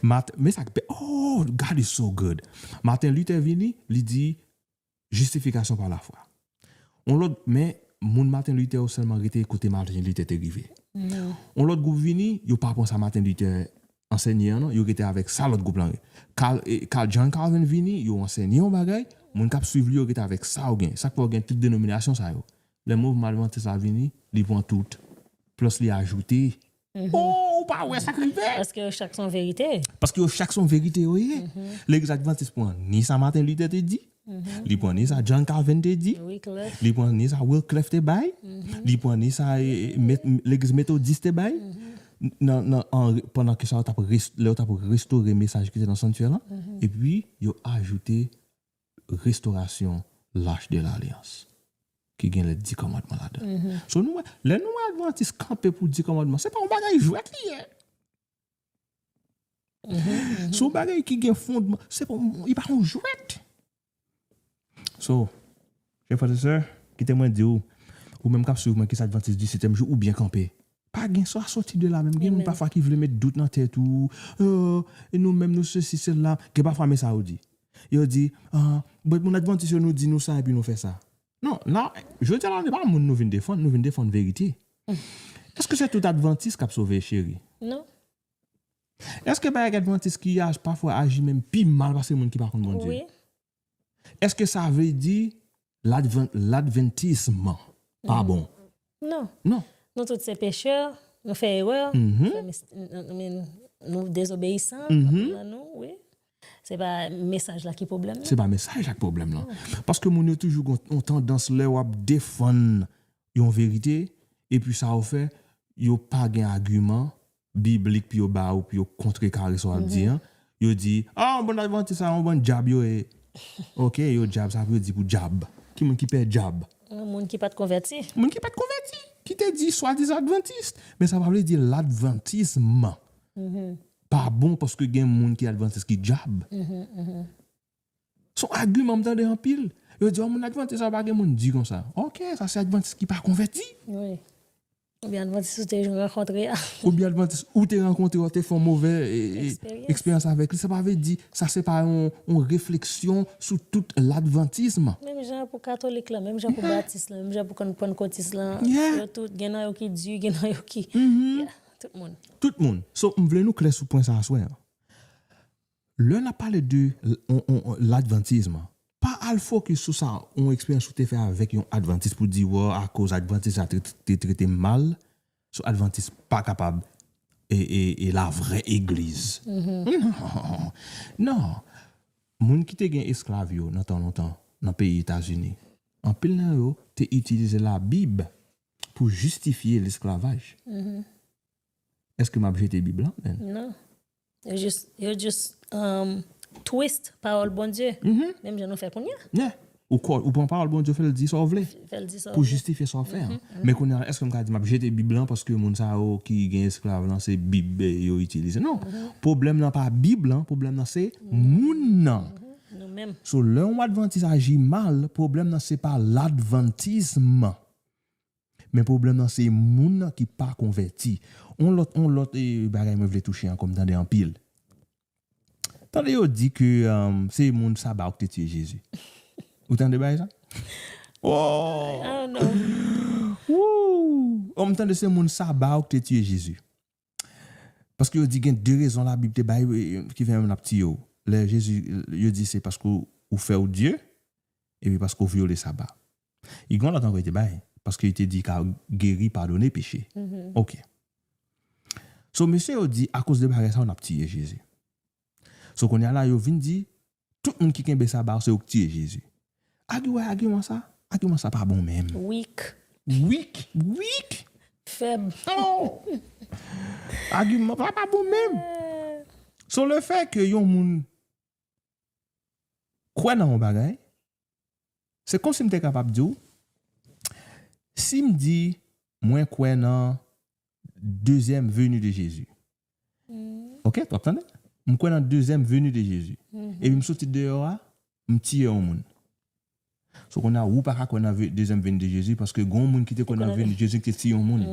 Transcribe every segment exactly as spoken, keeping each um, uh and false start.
Mat, men sa ki pe, oh, God is so good. Martin Luther vini, li di, justification par la foi. On lòt, men moun Martin Luther yo sèlman rete kote Martin Luther te rive. On lòt gwoup vini, yo pa pran sa Martin Luther ansèye an non, yo rete avèk sa lòt gwoup lan. Carl, eh, Carl, John Calvin vini, yo ansèye yon bagay, moun k ap swiv li yo rete avèk sa yo gen. Sa k fè w gen tout denominasyon sa yo. Lè mouvman advantis la vini, li pran tout. Plis li ajoute. Oh, ou pa wè sa k rive? Paske yo chak se yon verite. Paske yo chak se yon verite yo ye. Legliz advantis pran ni sa Martin Luther te di, li pran ni sa John Calvin te di, li pran ni sa Wycliffe te bay, li pran ni sa eh, eh, met- legliz metodis te bay. Nan, nan, an, pandan ke sa yo t ap res- lè yo t ap restore mesaj ki te nan sanktyè lan, epi yo ajoute restorasyon Lach de Lalyans ki gen lè di kòmandman ladan. So nou wè, lè nou wè advantis kanpe pou di kòmandman, se pa yon bagay jwèt li ye. Se yon bagay ki gen fondman, se pa yon- li pa yon jwèt. So, chè frè e sè, kite mwen di w, ou menm k ap swiv mwen ki se advantis di setyèm jou, ou byen kanpe. Pa gen sa soti de la menm. Gen moun pafwa ki vle met dout nan tèt ou. Oh, e nou menm nou sesi sela. Gen pafwa men sa yo di. Yo di, ah, bon, moun advantis yo nou di nou sa epi nou fè sa. Non, la, jodi a la, se pa moun nou vin defann, nou vin defann verite. Èske se tout advantis k ap sove, cheri? Non. Èske pa gen advantis ki aj- pafwa aji menm pi mal pase moun ki pa konn Bondye? Wi. Èske sa vle di ladvan- ladventism pa bon? Non. Non. Nou tout se pechè, nou fè erè, nou fè mis- n- n- n- nou dezobeyisan, anpil nan nou, wi. Se pa mesaj la ki pwoblèm nan. Se pa mesaj la ki pwoblèm lan. Paske moun yo toujou gon yon tandans lè w ap defann yon verite, epi sa yo fè, yo pa gen agiman biblik pou yo ba ou, pou yo kontrekare sa w ap di an. Yo di, ah, yon bann advantis sa, yon bann dyab yo ye. Ok, yo dyab, sa vle di pou dyab. Ki moun ki pè dyab? Yon moun ki pa t konvèti. Moun ki pa t konvèti, ki te di swadizan advantis. Men sa pa vle di ladvantism pa bon paske gen moun ki advantis ki dyab. Se yon agiman m tande anpil. Yo di, oh, moun advantis sa pa gen moun di konsa. Ok, sa se advantis ki pa konvèti. Wi. Oubyen advantis ou te rankontre a. Oubyen advantis ou te rankontre, ou te fè yon move eh, eh, eksperyans. Eksperyans avèk li. Sa pa vle di, sa se pa yon, yon refleksyon sou tout ladvantism. Menm jan pou katolik la, menm jan pou batis la, menm jan pou kon- pannkotis la. Yeah. Yo tout, gen nan yo ki di, gen nan yo ki. Yeah, tout moun. Tout moun. So, m vle nou klè sou pwen sa aswè an. Lè n ap pale de l- on- on- on- ladvantism, pa al fokis sou sa, yon eksperyans ou te fè avèk yon advantis pou di, wè, akoz advantis la te, te trete m mal, so advantis pa kapab e, e, e la vrè egliz. Non, non. Moun ki te gen esklav yo nan tan lontan, nan peyi Etazini, anpil nan yo te itilize Labib pou jistifye lesklavaj. Èske m ap jete Bib lan, menn? Non. Yo jis, yo jis um, twist pawòl Bondye. Menm jan nou fè kounye a. Yeah. Ou, kò- ou pran pawòl Bondye, fè l di sa w vle. Fè l di sa w vle. Pou jistifye sa w fè an. Men kounye a, èske m ka di m ap jete Bib lan paske moun sa yo ki gen esklav lan, se Bib yo itilize? Non. Pwoblèm lan pa Bib lan, pwoblèm lan se moun nan. Nou menm. So, lè yon advantis aji mal, pwoblèm nan se pa ladvantism. Men pwoblèm nan se moun nan ki pa konvèti. On lòt, on lòt eh, bagay mwen vle touche ankò, m tande anpil. Tande yo di ke um, se moun Saba ou ki te tiye Jezi. Ou tande bagay sa? Oh! I don't know. Woo! Oh, m tande se moun Saba ou ki te tiye Jezi. Paske yo di gen de rezon Labib te bay eh, ki fè menm n ap tiye w. Lè Jezi, yo di se paske ou, ou fè w Dye, epi paske w vyole Saba. Li gen yon lòt ankò li te bay, paske li te di ka geri, padone peche. Ok. So, mesye yo di, akoz de bagay sa yo, n ap tiye Jezi. So, kounye a la, yo vin di, tout moun ki kenbe Saba, se yo k tiye Jezi. Agiman, agiman sa, agiman sa pa bon menm. Weak. Weak, weak. Fèb. Oh! Agiman pa, pa bon menm. So, le fè ke yon moun kwè nan yon bagay, se kòmsi m te kapab di w, si m di, mwen kwè nan dezyèm veni de Jezi. Ok, w ap tande? M kwè nan dezyèm veni de Jezi. Epi m soti deyò a, m tiye yon moun. So, kounye a, ou pa ka kwè nan ve- dezyèm vini de Jezi, paske gon moun ki te kwè nan vini de Jezi ki te tiye yon moun.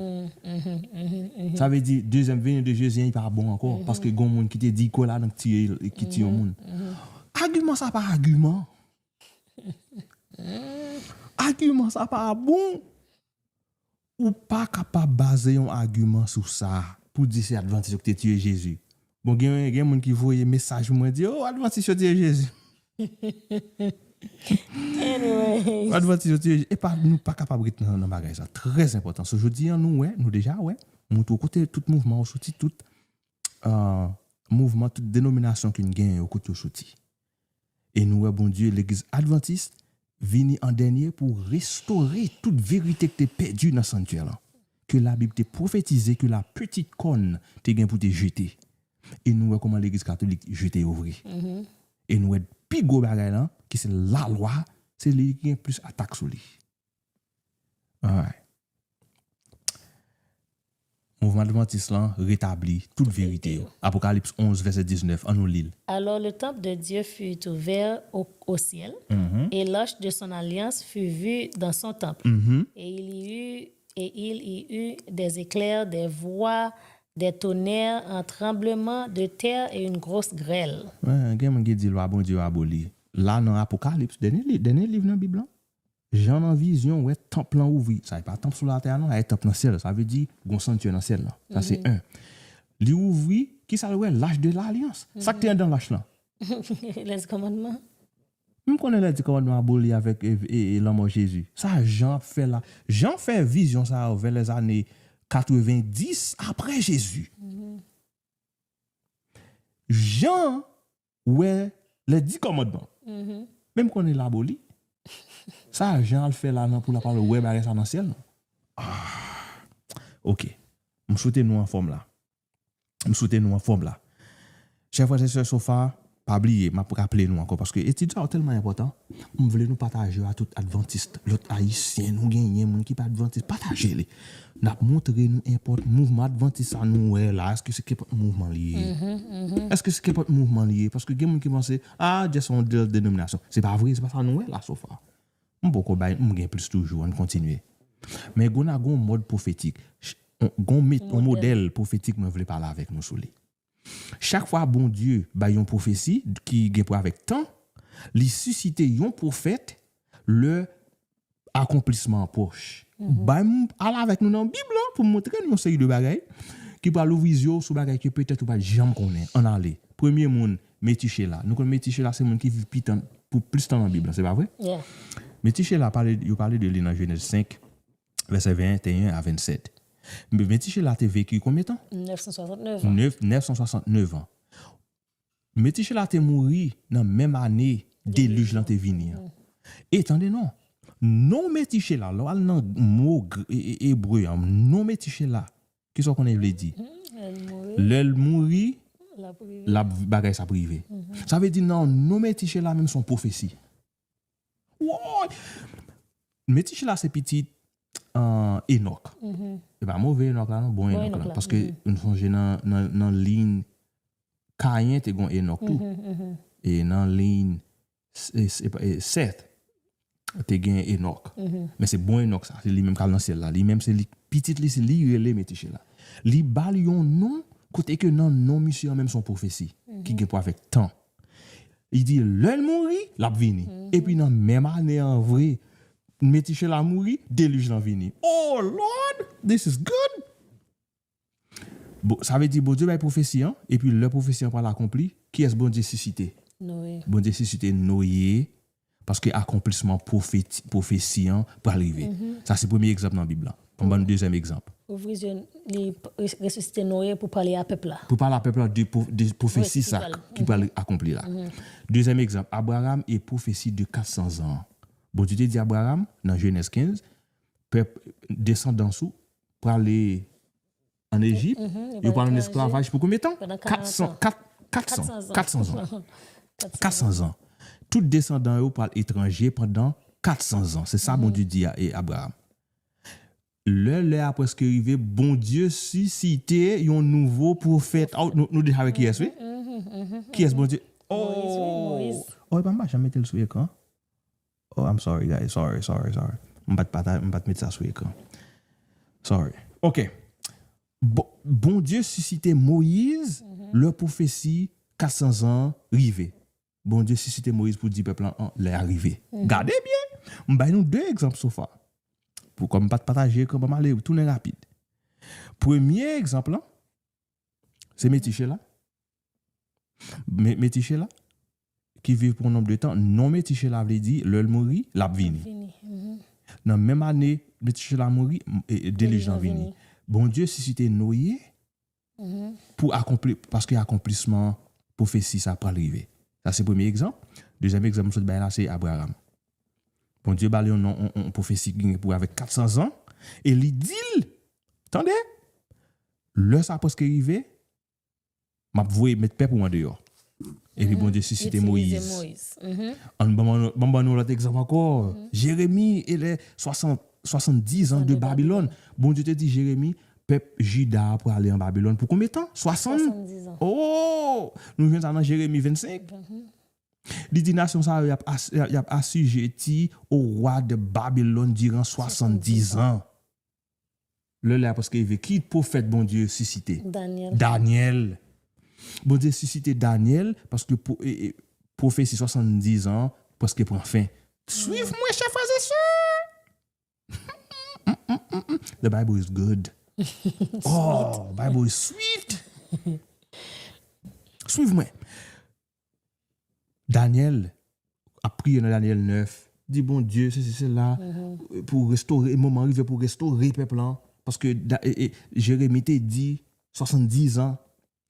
Sa vle di, dezyèm vini de Jezi an, li pa bon ankò, paske gon moun ki te di l kwè ladan ki tiye, ki tiye yon moun. Agiman sa pa agiman. Agiman sa pa bon. Ou pa kapab baze yon agiman sou sa pou di se Advantis yo ki te tiye Jezi. Bon, gen, gen moun ki voye mesaj pou mwen di, oh, Advantis yo tiye Jezi. Anyway. Advantis yo tiye Jezi. E pa, nou pa kapab ret nan, nan bagay sa. Trè enpòtan. So, jodi an, nou wè, nou deja wè. Montre w kote tout mouvman yo soti, tout uh, mouvman, tout denominasyon ke n genyen yo, kote yo soti. E nou wè Bondye, legliz advantis, vini an dènye pou restore tout verite ki te pèdi nan santyè lan. Ke Labib te pwofetize ke la petite corne te gen pou te jete. E nou wè kòman legliz katolik jete yo vre. E nou wè pi gwo bagay lan, ki se lalwa, se li ki gen plis atak sou li. Alright. Mouvman advantis lan retabli tout verite yo. Apokalips onze, vèsè diznèf, ann nou li l. Alors le temple de Dieu fut ouvert au, au ciel, et l'arche de son alliance fut vue dans son temple. Et il y eut, et il y eut des éclairs, des voix, des tonnerres, un tremblement de terre et une grosse grêle. Gen moun ki di lwa Bondye aboli. La nan Apokalips, dènye li, dènye liv nan Bib lan. Jan nan vizyon wè tanp lan ouvri. Sa e pa tanp sou latè a non, e tanp nan syèl. Sa vle di gon santyè nan syèl lan. Sa se en. Li ouvri, kisa l wè? Lach de lalyans. Sa k te anndan lach lan? Les commandements. M konnen lè di kòmandman aboli avèk e, e, e lanmò Jezi. Sa Jan ap fè la. Jan fè vizyon sa yo vè lèzane katrevendis apre Jezi. Jan wè lè di kòmandman. Men m konnen l aboli. Sa Jan al fè la nan pou l ap al wè bagay sa nan syèl lan. Ah. Ok. M swete nou anfòm la. M swete nou anfòm la. Chè frè e sè Sofa, pa bliye, m ap raple nou ankò, paske etid sa yo tèlman enpòtan, m vle nou pataje yo a tout advantis, lòt ayisyen, nou genyen moun ki pa advantis, pataje li. N ap montre nou enpòt mouvman advantis sa nou wè la, èske se kenpòt mouvman li ye? Èske se kenpòt mouvman li ye? Paske gen moun ki panse, ah, just yon de- denominasyon. Se pa vre, se pa sa nou wè la, Sofa. M poko bay, m gen plis toujou, ann kontinye. Men gon a gon mòd pwofetik. Ch- on- Gon met, on modèl pwofetik mwen vle pale avèk nou sou li. Chak fwa Bondye bay yon pwofesi ki gen pou avèk tan, li sisite yon pwofèt lè akonplisman an pwòch. Bay m al avèk nou nan Bib lan pou m montre nou yon seri de bagay ki pral ouvri zye w sou bagay ke petèt ou pa t janm konnen. Ann ale. Premye moun, Metichela. Nou konn Metichela se moun ki viv pi tan, pou plis tan nan Bib lan, se pa vre? Metichela, pale, yo pale de li nan Jenèz senk, vèsè venteyen a vennsèt. Metichela te veki konbyen tan? Nèf san swasantnèf an. Nèf san swasantnèf an. Metichela te mouri nan menm ane delij lan te vini an. E tande non, non Metichela, lè w al nan mo gr- e- e- ebre an, non Metichela, kisa w konnen l vle di? Lè l mouri, l ap, bagay sa ap rive. Sa vle di nan non Metichela menm se yon pwofesi. Woy! Metichela se pitit uh, Enòk. E pa move Enòk la non, bon Enòk la. Paske nou sonje nan, nan, nan liy Kayen te gon Enòk tou. E nan liy Sèt te gen Enòk. Men se bon Enòk sa, se li menm k al nan syèl la. Li menm se li, pitit li se li rele Metichela. Li ba l yon non kote ke nan non misye an menm se yon pwofesi ki gen pou avèk tan. Li di lè l mouri, l ap vini. Epi nan menm ane an vre, Metichela mouri, delij lan vini. Oh Lord, this is good! Bon, sa vle di Bondye bay pwofesi an, epi lè pwofesi an pral akonpli, kiyès Bondye sisite? Noye. Bondye sisite Noye, paske akonplisman pwofeti- pwofesi an pral rive. Sa se premye egzanp nan Bib la. Ann ban nou dezyèm egzanp. Ouvri zye, li p- res- resisite Noye pou pale a pèp la. Pou pale a pèp la de, pwo- de pwofesi sa ki pral akonpli la. Dezyèm egzanp, Abraham e pwofesi de kat san zan. Bondye te di Abraham, nan Jenèz kenz, pèp, desandans ou prale ann Ejip, yo pral ann esklavaj pou konbyen tan? Kat san, kat, kat san, kat san zan. Kat san zan. Tout desandan yo pral etranje pandan kat san zan. Se sa Bondye di a e Abraham. Lè lè a prèske rive, Bondye sisite yon nouvo pwofèt. Oh, nou, nou deja wè kiyès, wi? Kiyès Bondye? Oh, oh, epa m pa janm mete l sou ekran. Oh, I'm sorry, guys. Sorry, sorry, sorry. M pa t pata-, m pa t met sa sou ekran. Sorry. Ok. Bon, Bondye sisite Moyiz lè pwofesi kat san zan rive. Bondye sisite Moyiz pou di pèp lan an, lè a rive. Gade byen. M bay nou de egzanp so far. Pou kòm m pa t pataje ekran, ban m ale tounen rapid. Premye egzanp lan, se Metichela. Me-, Metichela, ki viv pou yon nonb de tan, non Metichela vle di, lè l mouri, l ap vini. Vini. Mhm. Nan menm ane, Metichela mouri, m-, e, e, delij lan vini. Bondye sisite Noye pou akonpli, paske akonplisman pwofesi sa pral rive. Sa se premye egzanp. Dezyèm egzanp m sot bay la, se Abraram. Bondye ba l yon non, yon, yon pwofesi ki gen pou avèk kat san zan, e li di l, tande, lè sa prèske rive, m ap voye met pèp ou andeyò. Epi Bondye sisite Moyiz. Ann ban m, ban m ban nou lòt egzanp ankò. Jeremi, e lè swasant, swasanndizan de Babilòn. Bondye te di Jeremi, pèp Jida a prale an Babilòn pou konbyen tan? Swasann? Swasanndizan. Oh! Nou jwenn sa nan Jeremi vennsenk. Li di nasyon sa yo, y ap as-, y ap asijeti o wa de Babilòn diran swasanndizan. Lè la prèske rive. Ki pwofèt Bondye sisite? Danyèl. Danyèl. Bondye sisite Danyèl paske pwo-, e, e, pwofesi swasanndizan prèske pran fen. Swiv mwen, chè frè e sè. The Bible is good. Oh, Bible is sweet. Swiv mwen. Danyèl ap priye nan Danyèl nèf, di Bondye, sesi, sela, pou restore, moman rive pou restore pèp lan. Paske Da-, e, e, Jeremi te di, swasanndizan,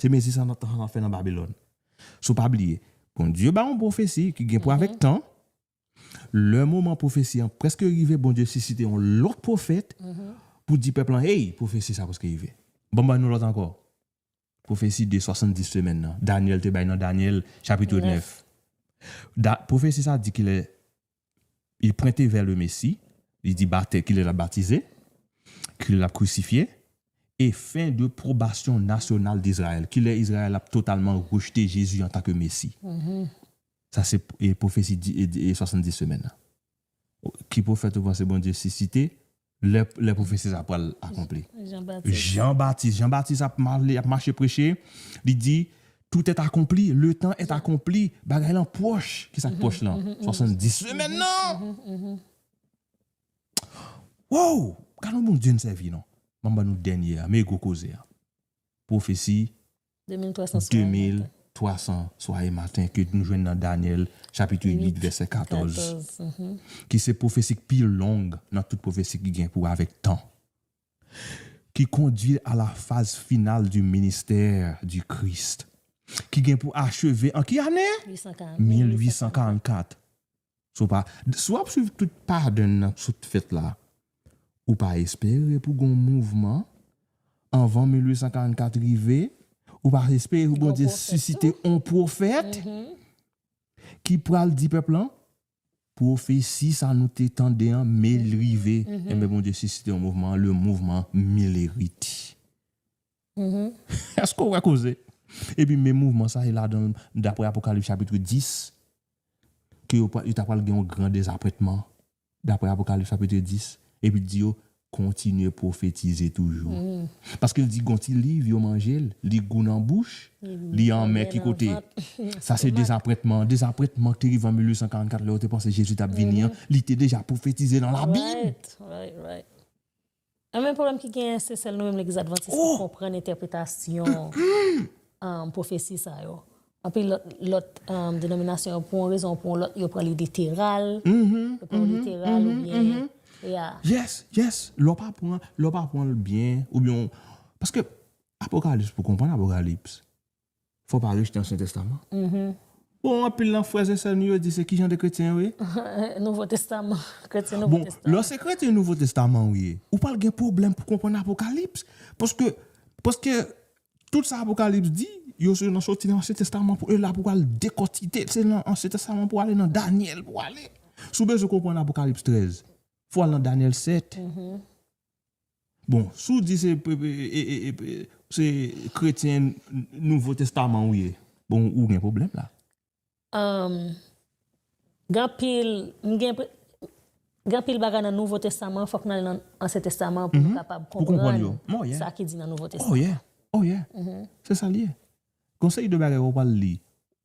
se mezi sa n ap fè nan Babilòn. So, pa bliye, Bondye ba yon pwofesi ki gen pou avèk tan. Lè moman pwofesi an prèske rive, Bondye sisite yon lòt pwofèt pou di pèp lan, hey, pwofesi sa prèske rive. Ban m ba nou lòt ankò. Pwofesi de swasanndis semèn nan. Danyèl te bay nan Danyèl, chapit nèf. Da-, pwofesi sa di ki lè il pointe vers le Messie, li di batè, ki lè l ap batize, ki lè l ap krisifye, e fin de probasyon nasyonal d'Izrayèl, ki lè Izrayèl ap totalman rejte Jezi antanke Mesi. Sa se, e, pwofesi di, e, e swasanndis semèn nan. Ki pwofèt ou panse Bondye sisite lè, lè pwofesi sa pral akonpli? Jan Batis. Jan Batis. Jan Batis ap male, ap mache preche. Li di, tout est accompli, le temps est accompli. Bagay lan pwòch. Ki sa k pwòch lan? Swasanndis semèn nan. Wow! Gade yon Bondye n sèvi, non? Ban m ban nou dènye a, men gwo koze a. Pwofesi de mil twa san swa e maten ke nou jwenn nan Danyèl, chapit uit, vèsè katòz, ki se pwofesi k pi long nan tout pwofesi ki gen pou avèk tan, qui conduit à la phase finale du ministère du Christ, ki gen pou acheve an ki ane? Mil uit san karannkat. So pa, si w ap swiv tout pattern nan sot fèt la, ou pa espere pou gon mouvman anvan mil uit san karannkat rive, ou pa espere pou Bondye sisite on pwofèt ki pral di pèp lan, pwofesi sa nou te tande an, men l rive. Enben, Bondye sisite yon mouvman, le mouvman Milerite. Èske w wè koze? Epi men mouvman sa e ladan, daprè Apokalips chapit dis, ke yo, yo ta pral gen yon gran dezapwentman, daprè Apokalips chapit dis, epi di yo, kontinye pwofetize toujou. Paske l di gon ti liv, yo manje l, li gou nan bouch, li anmè ki kote. Sa se dezapwentman, dezapwentman ki te rive an mil uit san karannkat lè yo te panse Jezi t ap vini an, li te deja pwofetize nan Labib. Right, right, right. An men pwoblèm ki genyen, se sèl nou menm legliz advantis ki konprann entèpretasyon, um, pwofesi sa yo. Anpil lòt, lòt, um, denominasyon yo, pou yon rezon ou pou yon lòt, yo pran li literal. Yo pran li literal oubyen, yeah. Yes, yes. Lè w pa pran, lè w pa pran l byen, oubyen w, paske Apokalips, pou konprann Apokalips, fò w pa rejte Ansyen Testaman. Bon, anpil nan frè e sè nou yo di se ki jan de kretyen yo ye? Nouvo Testaman. Kretyen Nouvo Testaman. Bon, lè se kretyen Nouvo Testaman ou ye, ou pral gen pwoblèm pou konprann Apokalips. Paske, paske tout sa Apokalips di, yo se nan soti nan Ansyen Testaman pou, e la pou al dekòtite, se nan Ansyen Testaman pou ale nan Danyèl pou ale. Si w bezwen konprann Apokalips trèz, fò w al nan Danyèl sèt. Bon, si w di se, e, e, e, e, se kretyen Nouvo Testaman ou ye, bon, ou gen pwoblèm la. Um, Gen anpil, m gen pre- gen anpil bagay nan Nouvo Testaman, fòk n al nan Ansyen Testaman pou nou kapab konprann sa ki di nan Nouvo Testaman. Oh yeah. Se sa l ye. Konsèy de bagay ou pral li,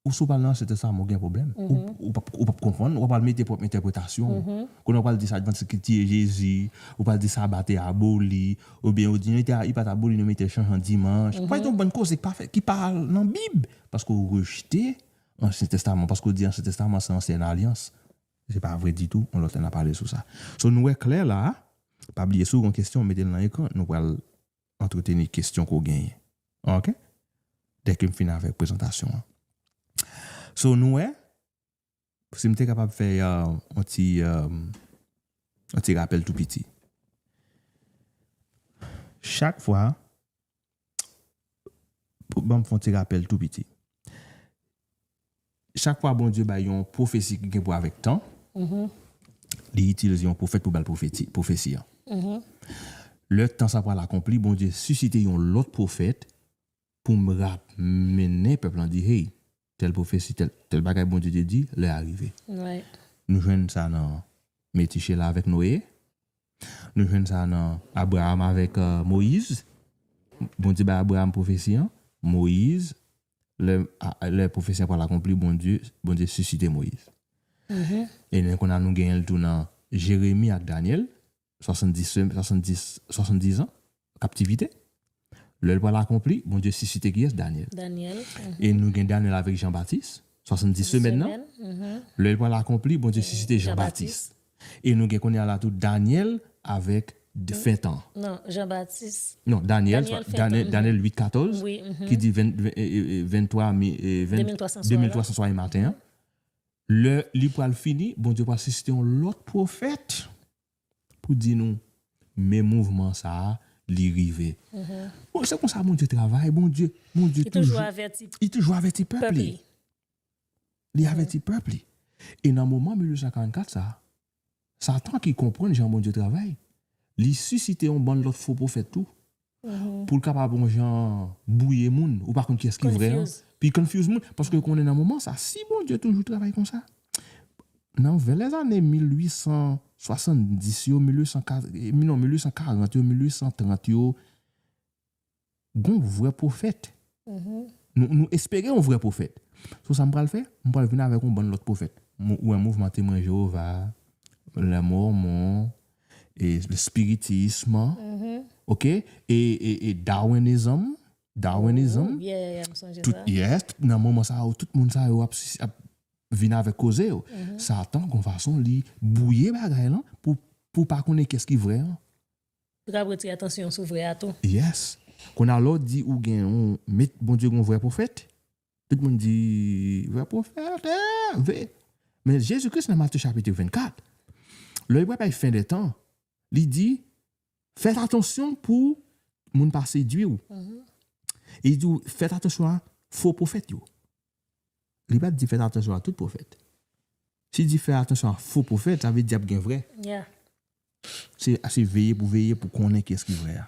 ou si w pral nan Ansyen Testaman ou gen pwoblèm. Ou p ap konprann, ou pral mete pwòp entèpretasyon w. Kounye a w pral di sa Advantis ki tiye Jezi, ou pral di Saba te aboli, oubyen ou di li pa t aboli, nou mete chanjan dimanch. Ou pral di yon bann koze ki pa fè, ki pa nan Bib, paske w rejte Ansyen Testaman, paske w di Ansyen Testaman se Ansyen Alyans. Se pa vre ditou, yon lòt lè n a pale sou sa. So nou wè klè la, pa bliye si w gen yon kesyon, mete l nan ekran, nou pral antreteni kesyon ke w genyen. Ok? Dèke m fin avèk prezantasyon an. So nou wè, si m te kapab fè yon ti yon ti rapèl tou piti. Chak fwa, ban m fè yon ti rapèl tou piti. Chak fwa Bondye bay yon pwofesi ki gen pou avèk tan, li itilize yon pwofèt pou ba l pwofesi an. Lè tan sa pral akonpli, Bondye sisite yon lòt pwofèt pou m ramenn pèp lan di, hey, tèl pwofesi, tèl bagay Bondye te di, lè a rive. Nou jwenn sa nan Metichela avèk Noye. Nou jwenn sa nan Abraram avèk Moyiz. Bondye bay Abraram pwofesi an. Moyiz, lè pwofesi an pral akonpli, Bondye sisite Moyiz. E nen konn a nou genyen l tou nan Jeremi ak Danyèl, swasanndis, swasanndis an kaptivite. Lè l pral akonpli, Bondye sisite kiyès? Danyèl. E nou gen Danyèl avèk Jan Batis, swasanndis semèn nan. Lè l pral akonpli, Bondye sisite Jan Batis. E nou gen kounye a la tou Danyèl avèk fentan. Non, Jan Batis. Non, Danyèl, Danyèl uit katòz, ki di venntwa, de mil twa san swa e maten an. Lè li pral fini, Bondye pral sisite yon lòt pwofèt pou di nou, men mouvman sa a, li rive. Bon, se konsa Bondye travay, Bondye, Bondye toujou, li toujou avèti pèp li. Li avèti pèp li. E nan moman mil uit san karannkat sa, Satan ki konprann jan Bondye travay, li sisite yon bann lòt fo pwofèt tou. Pou l kapab yon jan bwouye moun, ou pa konn kiyès ki vrè an. Pi confuse moun, paske yo konnen nan moman sa, si Bondye toujou travay konsa, nan vè lèzane mil uit san swasanndis yo, mil uit san, non, mil uit san karant yo, mil uit san trant yo, gon vrè pwofèt. Nou, nou espere yon vrè pwofèt. So sa m pral fè, m pral vin avèk yon bann lòt pwofèt. Ou wè mouvman Temwen Jewova, Lè Mòmon, e, espiritism, ok? E, e, e Darwinism, Darwinism. Tout, yes, nan moman sa yo, tout moun sa yo ap, ap vin avèk koze yo. Satan, gon fason, li bwouye bagay lan pou, pou pa konnen kiyès ki vrè an. Li kapab retire atansyon sou vrè a tou. Yes. Kounye a lè w di ou gen yon, met Bondye gen yon vrè pwofèt, tout moun di, vrè pwofèt, eh, vre. Men Jezi Kris nan Matye chapit vennkat, lè li pral bay fen dè tan, li di, fè atansyon pou moun pa sedui w. Li di w, fè atansyon a fo pwofèt yo. Li pa t di fè atansyon a tout pwofèt. Si di fè atansyon a fo pwofèt, sa vle di ap gen vrè. Se, se veye pou veye pou konnen kiyès ki vrè a.